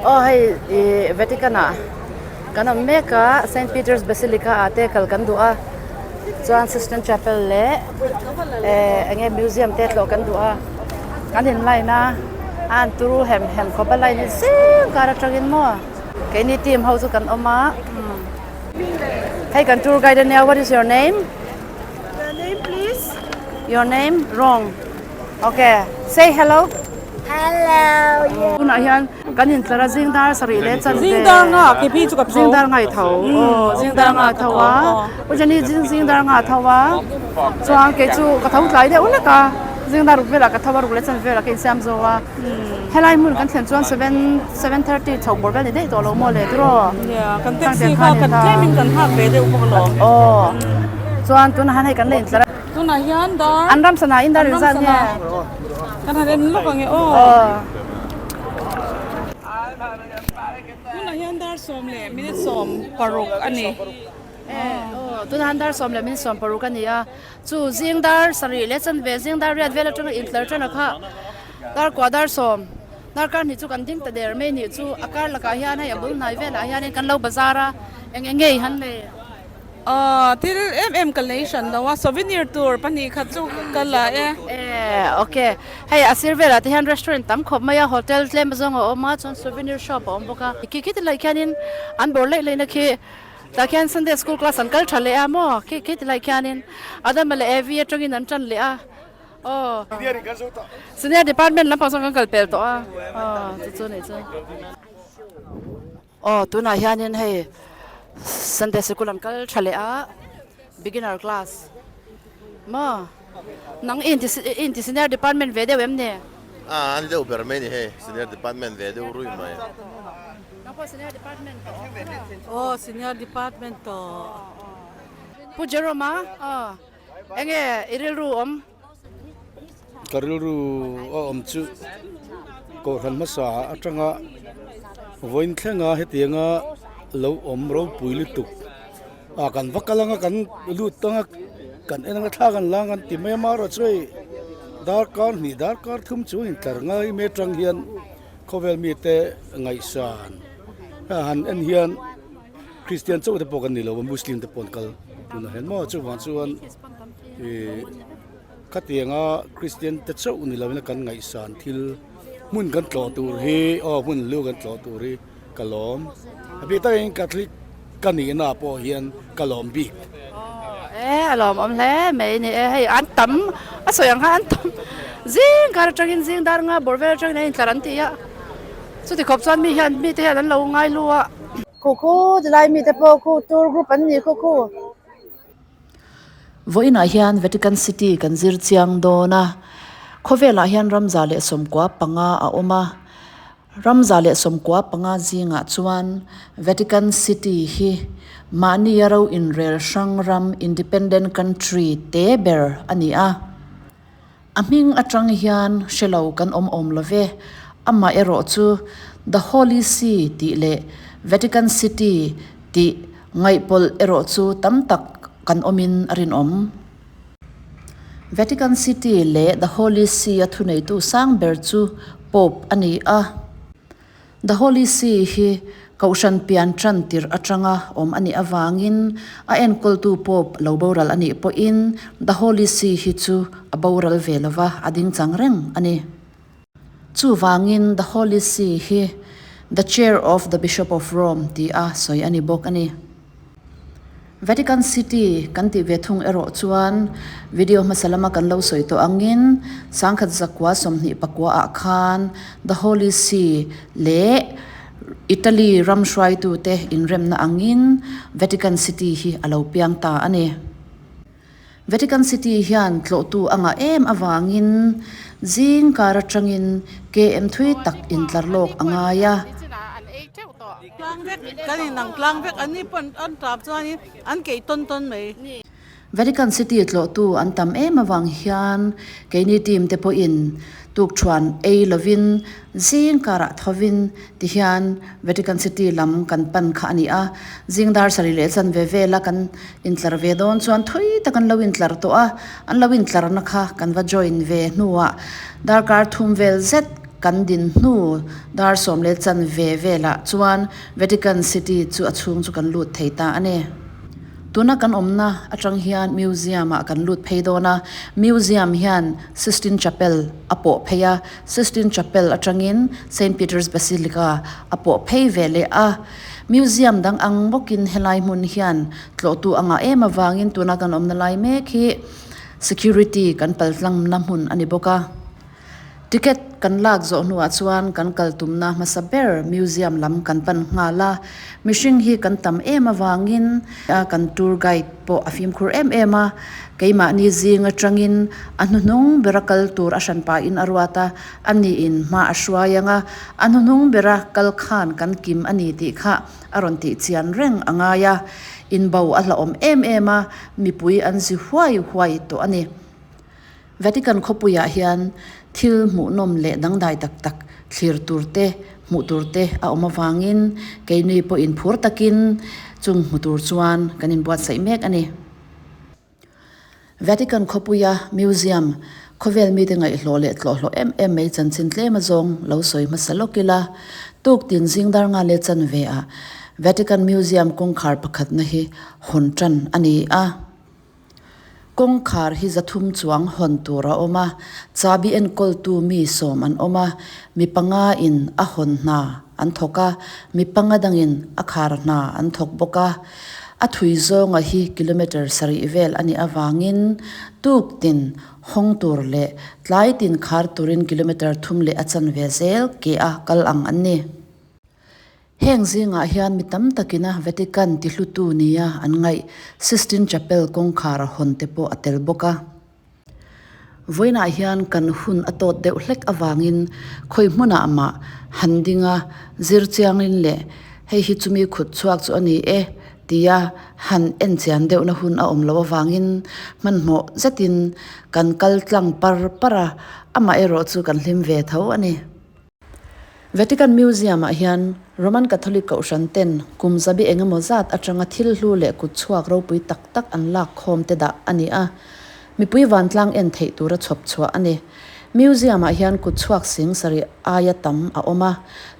Aw hei ih Vatican ah kan awm mek a Saint Peter's Basilica ah te kal kan duh a chuan Sistine Chapel leh eh eng nge museum te tlawh kan duh a kan in line a a an turu hem hem khawp a line hi zing kar atangin maw keini team ho chu kan awm a hei kan tour guide ania what is your name? Your name please? Your name wrong okay say hello. Hello. Tunah hian kan intlar a zing dar sarih leh chan ve. Zing dar nga ke pi chu ka tho. Zing dar nga i tho aw zing dar nga tho a u Jenny zing zing dar nga tho a chuan kei chu ka tho tlai deuh hlek a zing dar ruk velah ka tho a ruk leh chan velah ka insiam zo a helai hmun kan thlen chuan seven seven thirty chho bawr vel ni daih tawh lo maw le tiraw. Nia kan taxi kha kan tlem in kan nghak ve deuh bawk alawm. Aw chuan tunah hian hei kan la intlar a. Tunah hian dar. An ram sana in dar inzat nge. Kan han en lawk ang e aw. Tunah hian dar 10:40 a ni. Tunah hian dar 10:40 a ni a. Chu zing dar sarih leh chanve zing dar riat vel atanga intlar tan a kha dar kua dar sawm dar kar hnih chu kan ding ta der mai nih chu a kar lakah hian hei a bul hnai velah hianin kan lo bazar a eng eng nge i han le. Aw thil em em ka lei hran lo a, souvenir tur 2 khat chu ka la e. E ok, hei a sir velah te hian restaurant tam khawp mai a, hotel tlem azawng a awm a, chuan souvenir shop a awm bawk a. Khi khi ti laih khianin an bawr laih laihna khi tah khian Sunday school class an kal tha leh a maw, khi khi ti laih khianin Adama leh Evi atangin an tan leh a, aw senior department lampang chuan kan kal pel tawh a, aw chu chu nih chu. Aw tunah hianin hei Sunday sikul an kal tha leh a beginner class maw nang i inti senior department ve deuh em ni? A ani deuh ber mai ni hei senior department ve deuh rui mai. Nang pawh senior department tawh maw? Aw senior department tawh. Pu Jerome a aw enge i rilru awm? Ka rilru a awm chu Kohhran hmasa atanga vawiin thlenga hetianga lo awm ropui lutuk a kan va kal anga kan lut anga kan en anga thla kan la ang an ti mai a amaherawhchu hei darkar hnih darkar thum chu intlar ngai mai atang hian khawvel mite ngaihsan a han en hian Kristian chauh te pawh kan ni lo a Muslim te pawh an kal tunah hian maw chuvang chuan. Ih khatianga Kristian te chauh ni lovin kan ngaihsan thil hmun kan tlawh tur hi aw hmun lu kan tlawh tur hi ka lawm a bik takin Catholic ka nihna ah pawh hian ka lawm bik. Aw e a lawmawm hle mai ni e hei an tam a sawi ang khan an tam zing kar atangin zing dar nga bawr vel atangin an intlar an ti a chuti khawp chuan mi hian mite hian an lo ngai lu a. Khu khu tilai mite pawh khu tour group an ni khu khu. Vawiinah hian Vatican City kan zir chiang dawn a, khawvelah hian 195 a awm a, 195 zingah chuan Vatican City hi mahnia ro inrel hrang ram, independent country, te ber a ni a. A hming atang hian hre lo kan awm awm lo ve, amah erawh chu The Holy See tih leh Vatican City tih ngaihpawlh erawh chu tam tak kan awmin a rinawm. Vatican City leh The Holy See a thuneitu sang ber chu Pope a ni a. The Holy See hi Kohhran pian tan tirh atanga awm a nih avangin a enkawltu Pope lo boral a nih pawhin The Holy See hi chu a boral ve lova a ding chang reng a ni. Chuvangin The Holy See hi The Chair of the Bishop of Rome ti a sawi a ni bawk a ni. Vatican City kan tih ve thung erawh chuan video hmasa lama kan lo sawi tawh angin 1929 ah khan The Holy See leh Italy ram hruaitute inremna angin Vatican City hi a lo piang ta a ni. Vatican City hian tlawhtu a ngah em avangin zing kar atangin KM thui tak intlar lawk a ngai a. Vatican City tlawhtu an tam em avang hian keini team te pawhin Tukṭhuan ei lovin zing karah thovin tihian Vatican City lam kan pan kha a ni a, zing dar sarih leh chanve vela kan intlar ve dawn chuan thui tak an lo intlar tawh a, an lo intlarna kha kan va join ve hnuah darkar thum vel zet. kan din hnu dar sawm leh chanve velah chuan Vatican City chu a chhung chu kan lut thei ta a ni. Tuna kan awmna atang hian museum ah kan lut phei dawn a, museum hian Sistine Chapel a pawh phei a, Sistine Chapel atangin Saint Peter's Basilica a pawh phei ve leh a. Museum dang ang bawkin helai hmun hian tlawhtu a ngah em avangin tuna kan awmna lai mek hi security kan pal tlangna hmun a ni bawk a. Ticket kan lak zawh hnuah chuan kan kal tumna hmasa ber museum lam kan pan nghal a, mihring hi kan tam em avangin kan tour guide pawh a fimkhur em em a, keimahni zing atangin a hnuhnung bera kal tur a hran pahin a ruat a, a niin hma a hruai ang a, a hnuhnung bera kal khan kan kim a ni tih kha a rawn tih chian reng a ngai a, inbo a hlauhawm em em a, mipui an zi huai huai tawh a ni. Vatican khawpuiah hian thil hmuhnawm leh dangdai tak tak thlir tur te, hmuh tur te a awm avangin keini pawhin phur takin chung hmu tur chuan kan inbuatsaih mek a ni. Vatican khawpuia museum khawvel mite ngaihhlawh leh tlawhhlawh em em mai chanchin tlem azawng lo sawi hmasa lawk ila, tuktin zing dar nga leh chanve ah Vatican Museum kawngkhar pakhatna hi hawn tan a ni a. Kawngkhar hi zathum chuang hawn tur a awm a, chabi enkawltu mi sawm an awm a, mi panga in a hawn hna an thawk a, mi panga dangin a khar hna an thawk bawk a. A thui zawnga hi kilometre sarih vel a nih avangin tuk tin hawng tur leh tlai tin khar turin kilometre thum leh a chanve zel ke a kal ang an ni. Heng zingah hian mi tam takina Vatican tihlutu nia an ngaih Sistine Chapel kawngkhar a hawn te pawh a tel bawk a. Vawiinah hian kan hun a tawt deuh hlek avangin khawi hmunah mah han dinga zir chiangin leh hei hi chumi khut chhuak chu a ni e tia han en chian deuhna hun a awm loh avangin hmanhmawh zetin kan kal tlang par par a, amaherawh chu kan hlim ve tho a ni. Vatican Museum ah hian Roman Catholic Kohhran ten kum zabi engemaw zat atanga thil hlu leh kut chhuak ropui tak tak an lak khawm te dah a ni a, mipui vantlang en theih tura chhawp chhuah a ni. Museum ah hian kut chhuak sing sarih aia tam a awm a,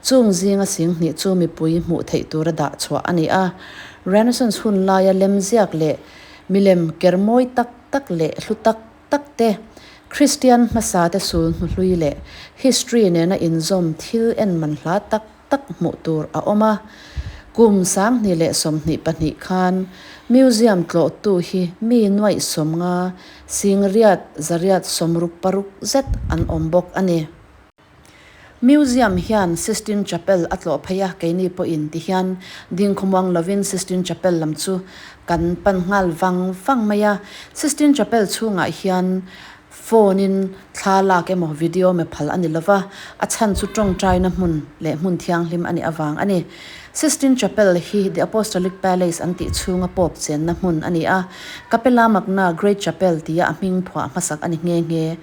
chung zinga sing hnih chu mipui hmuh theih tura dah chhuah a ni a. Renaissance hun laia lemziak leh milem ker mawi tak tak leh hlu tak tak te, Kristian hmasate sul hnuhlui leh history nena inzawm thil en man hla tak tak hmuh tur a awm a. Kum 2022 khan museum tlawhtu hi mi nuaih sawmnga singriat zariat sawmruk paruk zet an awm bawk a ni. Museum hian Sistine Chapel a tlawh phei a, keini pawhin ti hian dingkhawmuang lovin Sistine Chapel lam chu kan pan nghal vang vang mai a. Sistine Chapel chhungah hian phone in thla lak emaw video me phal a ni lova, a chhan chu tawngtaina hmun leh hmun thianghlim a nih avang a ni. Sistine Chapel hi The Apostolic Palace an tih chhunga Pope chenna hmun a ni a, Capella Magna, Great Chapel, tia a hming phuah hmasak a ni nghe nghe.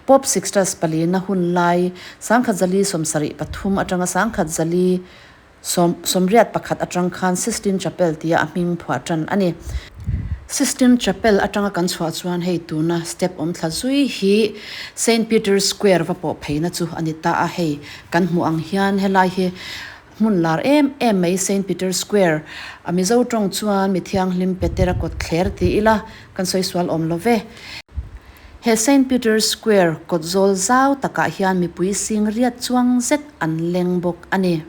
Pope Sixtus palina hun lai sangkhat zali sawmsarih pathum atanga sangkhat zali sawm sawmriat pakhat atang khan Sistine Chapel tia a hming phuah tan a ni. Sistine Chapel atanga kan chhuah chuan hei tuna step awm thla zui hi Saint Peter's Square va pawh pheina chu a ni ta a, hei kan hmuh ang hian helai hi hmun lar em em mai Saint Peter's Square a Mizo tawng chuan mi thianghlim Petera kawt thler ti ila kan sawi sual awm lo ve. He Saint Peter's Square kawt zawl zau takah hian mipui sing riat chuang zet an leng bawk a ni.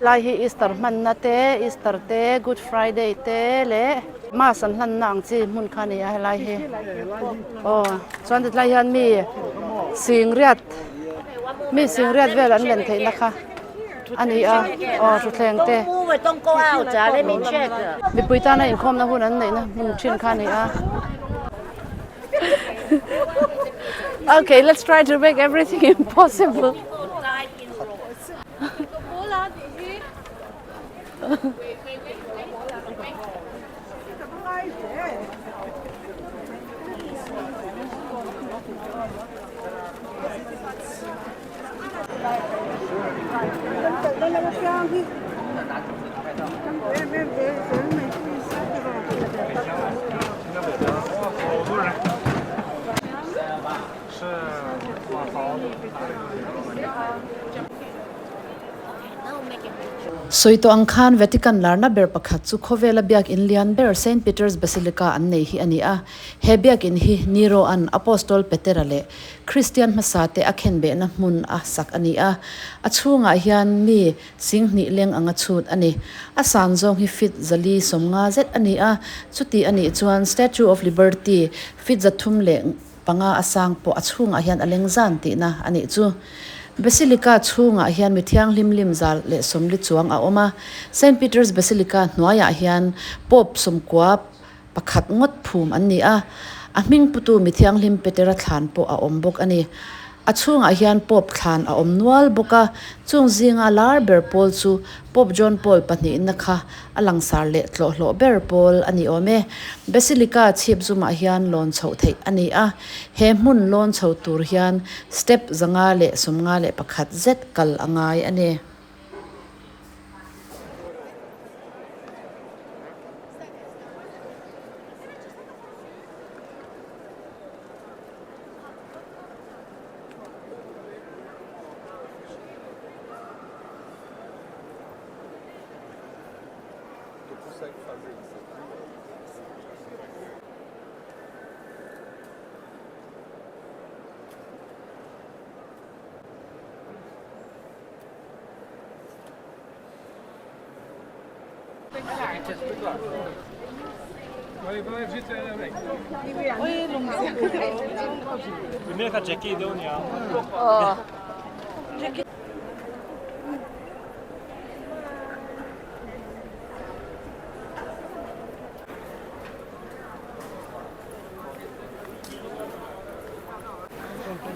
Lai hi Easter hmanna te, Easter te, Good Friday te leh Mass an hlanna ang chi hmun kha a ni a helai hi. Aw chuan titlai hian mi sing riat mi sing riat vel an len theihna kha a ni a aw thutthleng te mipui tana inkhawmna hun an neihna hmun thin kha a ni a. Okay, let's try to make everything impossible. Sawi tawh ang khan Vatican larna ber pakhat chu khawvela biakin lian ber Saint Peter's Basilica an nei hi a ni a. He biakin hi Nero-a'n Apostol Petera leh Kristian hmasa te a khenbehna hmun a sak a ni a. A chhungah hian mi Singhnih leng anga chhut a ni. A san zawng hi feet zali sawmnga zet a ni a, chuti a nih chuan Statue of Liberty feet 305 a sang pawh a chhungah hian a leng zan tihna a nih chu. Basilica chhungah hian mi thianghlim lim 140 chuang a awm a, Saint Peter's Basilica hnuaiah hian Pope 91 ngawt phum an ni a, a hming putu mi thianghlim Petera thlan pawh a awm bawk a ni. A chhungah hian Pope thlan a awm nual bawk a, chung zinga lar ber pawl chu Pope John Paul pahnihna kha a langsar leh tlawhhlawh ber pawl a ni awm e. Basilica chhip zumah hian lawn chhoh theih a ni a, he hmun lawn chho tur hian step 551 zet kal a ngai a ni.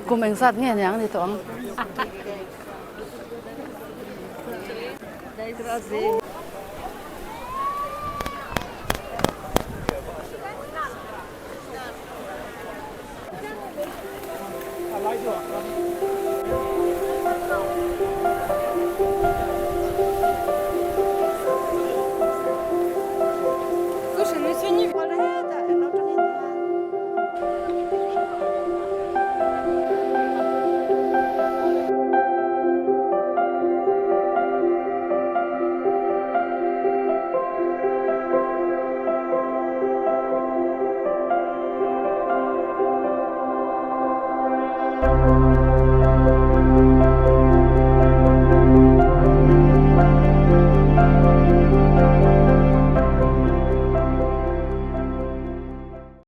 Kum engzat nge niang ni tawh ang.